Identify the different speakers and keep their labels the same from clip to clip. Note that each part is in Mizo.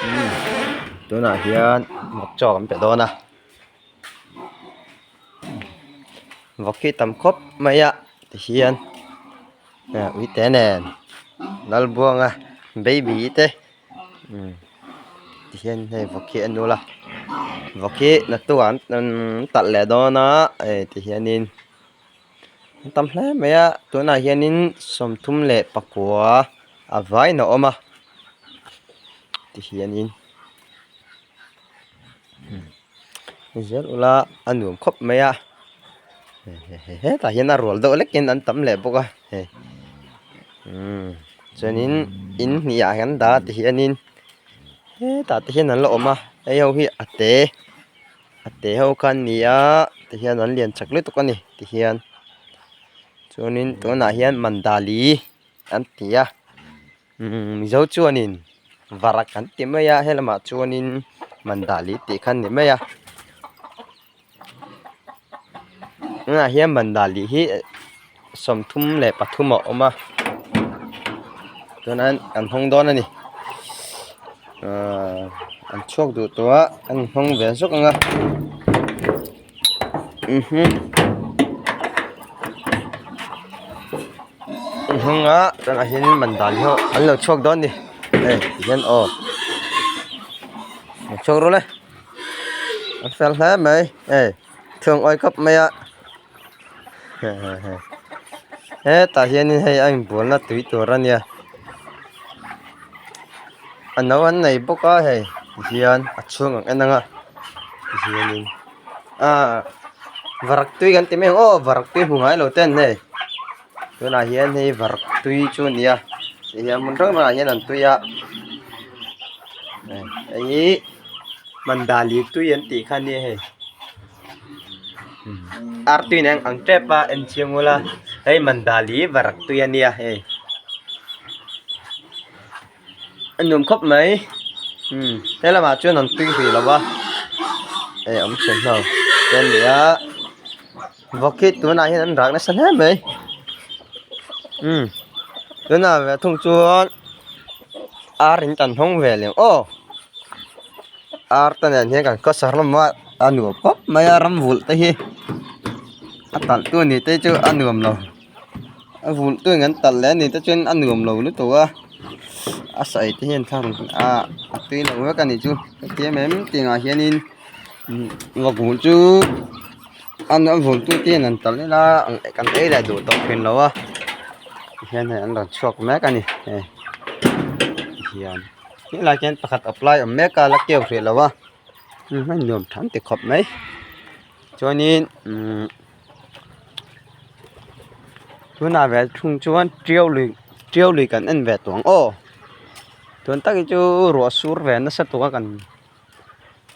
Speaker 1: Tunah hian vawk chaw kan pe dawn a vawk hi tam khawp mai a tihian uite nen Lalbuanga baby te tihian hei vawk hi a nul a vawk hi naktukah an talh leh dawn a hei tihianin an tam hle mai a tunah hianin 39 a vaiin a awm a tihianin zel ula a nuam khawp mai a hetah hian a rual deuh lekin an tam leh bawk a hei umm chuanin in hnih ah hian an dah a tihianin hetah te hian an la awm a hei ho hi a te a te ho kha an ni a tihian an lian chak lutuk a ni tihian chuanin tunah hian mandali an ti a. Mizo chuanin varak an ti mai a helamah chuanin mandali tih kha a ni mai a tunah hian mandali hi 33 a awm a chuanin an hawng dawn a ni ahh an chhuak duh tawh a an hawng ve zawk ang a. Hnunga tunah hian mandali ho an lo chhuak dawn a ni hei tihian aw lo chhuak rawh le a fel hle mai hei thung awi khawp mai a hetah hianin hei a inbualna tui tur a nia a no an nei bawk a hei tihian a chhung ang en ang a tihianin. Ah varak tui kan ti mai ang aw varak tui hmu ngai lo ten hei tunah hian hei varak tui chu a ni a tihian hmun hrang hrangah hian an tui a hei hi mandali tui an tih kha a nia hei ar tui nen ang tep a en chiang ula hei mandali varak tui a nia hei a nuam khawp mai umm he lamah chuan an tui hrih lo va hei a awm chhe hno te a ni a vawk hi tunah hian an rak nasa hle mai umm tunah ve thung chuan ar in kan hawng ve leh aw ar te nen hian kan khawsa hlawm a a nuam khawp mai a ram vulh te hi a talh tu ni te chu a nuam lo. A vulh tu in an talh leh a ni te chuan a nuam lo lutuk a a sawi te hian thla rawn a a tui lo vek a nih chu heti em em tiangah hianin vawk vulh chu a vulh tu te hian an talh ila kan ei leh duh tawh thin lo a tihian hei an rawn chhuak mek a ni hei tihian helaiah hian pakhat apply awm mek a la keu hrih lo a a nuam tham ti khawp mai chuanin umm. Tunah ve thung chuan tiau lui tiau lui kan en ve tawh ang aw tun tak hi chu ruah sur ve nasa tuk a kan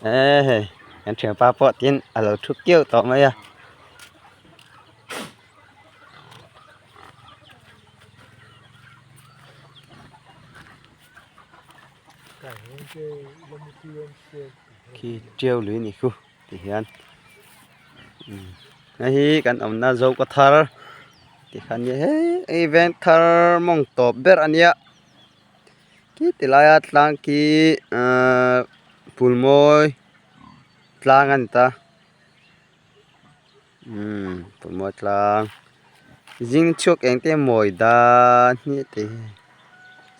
Speaker 1: eee hei kan thianpa pawh tin a lo thu kiau tawh mai a. Khi tiau lui a ni khu. Ti hian hei hi kan awmna zo ka thar ti kha nia hei veng thar mawng tawp ber a nia khi ti laia tlang khi ahh phulmawi tlang a ni ta umm phulmawi tlang zing chhuak eng te mawi dan hi ti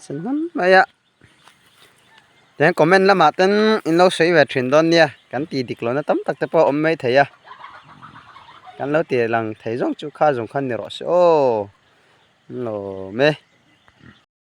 Speaker 1: san hnam mai a. Tihian comment lamah ten in lo sawi ve thin dawn nia kan tih dik lohna tam tak te pawh a awm mai thei a kan lo tih lang thei zawng chu kha zawng kha ni rawh se aw an lawm e.